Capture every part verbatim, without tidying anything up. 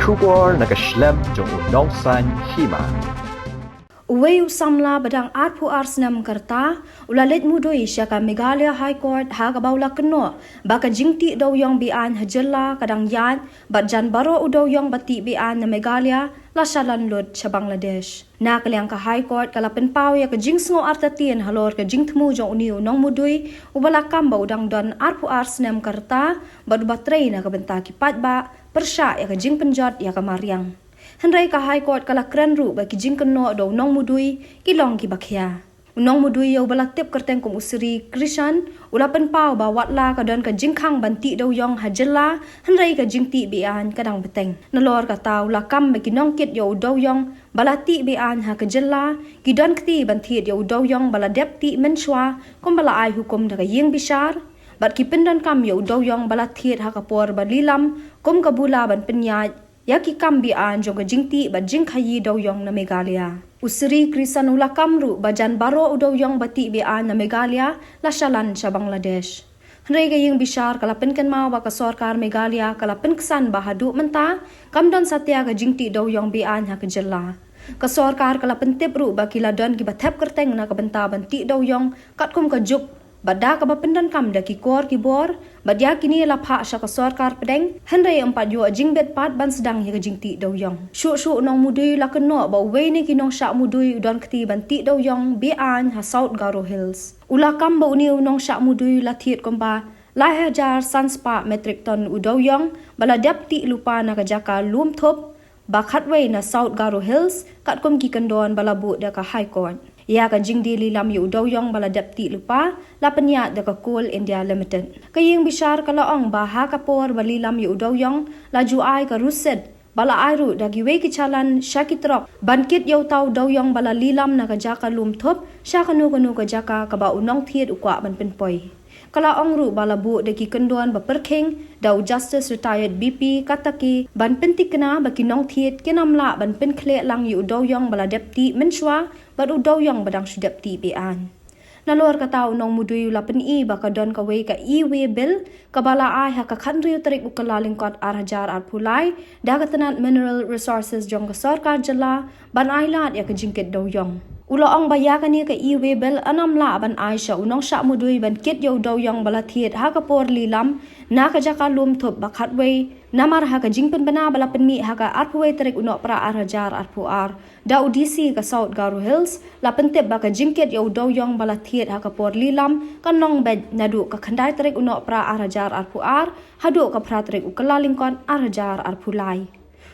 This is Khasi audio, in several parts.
Khubor na ka shlem jong u nongsan hima. Uwei u samla ba dang arphew ar snem ka rta u la leit mudui sha ka Meghalaya High Court ha kaba u la kynnoh ba ka jingtih dewïong beaiñ ha jylla ka dang ïaid bad jan baroh u dewïong ba tih beaiñ na Meghalaya la shalan lut sha Bangladesh. Na ka liang ka High Court ka la pynpaw ïa ka jingsngew artatien halor ka jingthmu jong une u nongmudui uba la kam ba u dang don arphew ar snem ka rta bad uba trei na ka bynta ki paidbah pyrshah ïa ka jingpynjot ïa ka mariang. Hynrei ka High Court ka la kren ruh ba ki jingkynnoh da u nongmudui ki long kiba khia. U nongmudui ïa uba la tip kyrteng kum u Sri Krishan u la pynpaw ba watla ka don ka jingkhang ban tih dewïong ha jylla, hynrei ka jingtih beaiñ ka dang bteng. Nalor kata u la kam ba ki nongkit ïa u dewïong ba la tih beaiñ ha ka jylla ki don kti ban thied ïa u dewïong ba la dep tih mynshuwa kumba la ai hukum da ka ïing bishar bad ki pyndonkam ïa u dewïong ba la thied ha ka por ba lilam kum ka bula ban pynïaid ïa ki kam beaiñ jong ka jingtih bad jingkhaïi dewïong na Meghalaya. U Sri Krishan u la kam ruh ba jan baroh u dewïong ba tih beaiñ na Meghalaya la shalan sha Bangladesh. Hynrei ka ïing bishar ka la pynkynmaw ba ka sorkar Meghalaya ka la pynksan ba haduh mynta kam don satia ka jingtih dewïong beaiñ ha ka jylla. Ka sorkar ka la pyntip ruh ba ki la don kiba thep kyrteng na ka bynta ban tih dewïong katkum ka juk bad da kaba pyndonkam da ki kor ki bor bad ïa kine la phah sha ka sorkar pdeng, hynrei ym pat ïoh jingbit pat ban sdang ïa ka jingtih dewïong. Shuh shuh u nongmudui u la kynnoh ba uwei na ki nongshah mudui u don kti ban tih dewïong beaiñ ha South Garo Hills. U la kam ba une u nongshah mudui u la thied kumba lai hajar san spah metric ton u dewïong ba la dep tih lypa na ka jaka Lumthup ba khatwei na South Garo Hills katkum ki kyndon ba la buh da ka High Court. Ïa ka jingdie lilam ïa u dewïong ba la dep tih lypa la pynïaid da ka Coal India Limited. Ka ïing bishar ka la ong ba ha ka por ba lilam ïa u dewïong la ju ai ka rusit ba la ai ruh da kiwei ki challan sha ki trok ban kit ïa uta u dewïong ba la lilam na ka jaka Lumthup sha kano kano ka jaka kaba u nongthied u kwah ban pynpoi. Ka la ong ruh ba la buh da ki kyndon ba pyrkhing da u Justice Retired B P Kataki ban pyntikna ba ki nongthied kin ym lah ban pynkhleh lang ïa u dewïong ba la dep tih mynshuwa bad u dewïong ba dang shu dep tih beaiñ. Nalor kata u nongmudui u la pyni ba ka don kawei ka e-way bill kaba la ai ha ka khathynriew tarik u Kyllalyngkot ar hajar arphew lai da ka tnat Mineral Resources jong ka sorkar jylla ban ai lad ïa ka jingkit dewïong. U la ong ba ïa kane ka e-way bill yn ym lah ban ai sha u nongshah mudui ban kit ïa u dewïong ba la thied ha ka por lilam na ka jaka Lumthup ba khatwei namar ha ka jingpynbna ba la pynmih ha ka arphew wei tarik u Nohprah ar hajar arphew ar da u D C ka South Garo Hills la pyntip ba ka jingkit ïa u dewïong ba la thied ha ka por lilam kan long beit naduh ka khyndai tarik u Nohprah ar hajar arphew ar haduh ka phra tarik u Kyllalyngkot ar hajar arphew lai.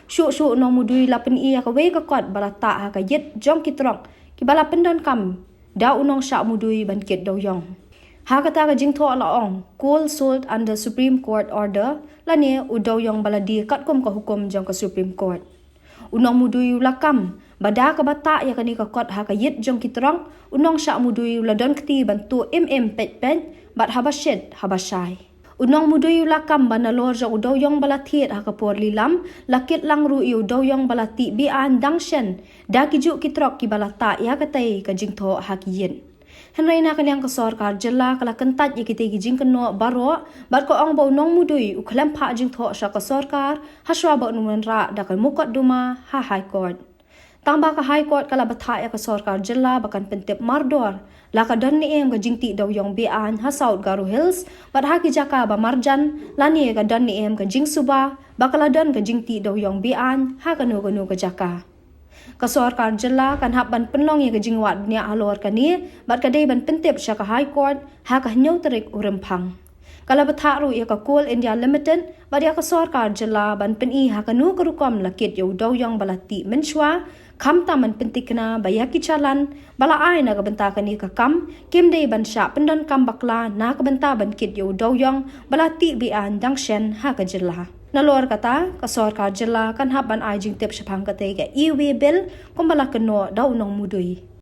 Shuh shuh u nongmudui la pyni ïa kawei ka kot ba la tah ha ka ïit jong ki trok kiba la pyndonkam da u nongshah mudui ban kit dewïong. Ha kata ka jingthoh la ong coal sold under Supreme Court order lane u dewïong ba la die katkum ka hukum jong ka Supreme Court. U nongmudui u la kam ba da kaba tah ïa kane ka kot ha ka ïit jong ki trok, u nongshah mudui u la don kti ban tuh im im peit peit bad haba shit haba shai. U nongmudui u la kam ba nalor jong u dewïong ba la thied ha ka por lilam la kit lang ruh ïa u dewïong ba la tih beaiñ dang shen da ki juh ki trok kiba la tah ïa katei ka jingthoh ha ki ïit. Hynrei na ka liang ka sorkar jylla ka la kyntait ïa kitei ki jingkynnoh baroh bad ka ong ba u nongmudui u khlem phah jingthoh sha ka sorkar hashwa ba un wanrah da ka mukotduma ha High Court. Tangba ka High Court ka la bthah ïa ka sorkar jylla ba kan pyntip mardor la ka don ne em ka jingtih dewïong beaiñ ha South Garo Hills bad ha ki jaka ba marjan lane ka don ne em ka jingsuba ba ka la don ka jingtih dewïong beaiñ ha kano kano ka jaka. Ka sorkar jylla kan hap ban pynlong ïa ka jingwad bniah halor kane bad ka dei ban pyntip sha ka High Court ha ka hynñiew tarik u Rymphang. Ka la bthah ruh ïa ka Coal India Limited bad ïa ka sorkar jylla ban pyni ha kano ka rukom la kit ïa u dewïong ba la tih mynshuwa, khamtam ban pyntikna ba ïa ki challan ba la ai na ka bynta kane ka kam kim dei ban shah pyndonkam bakla na ka bynta ban kit ïa u dewïong ba la tih beaiñ dang shen ha ka jylla. Nalor kata ka sorkar jylla kan hap ban ai jingtip shaphang katei ka e-way bill kumba la kynnoh da u nongmudui.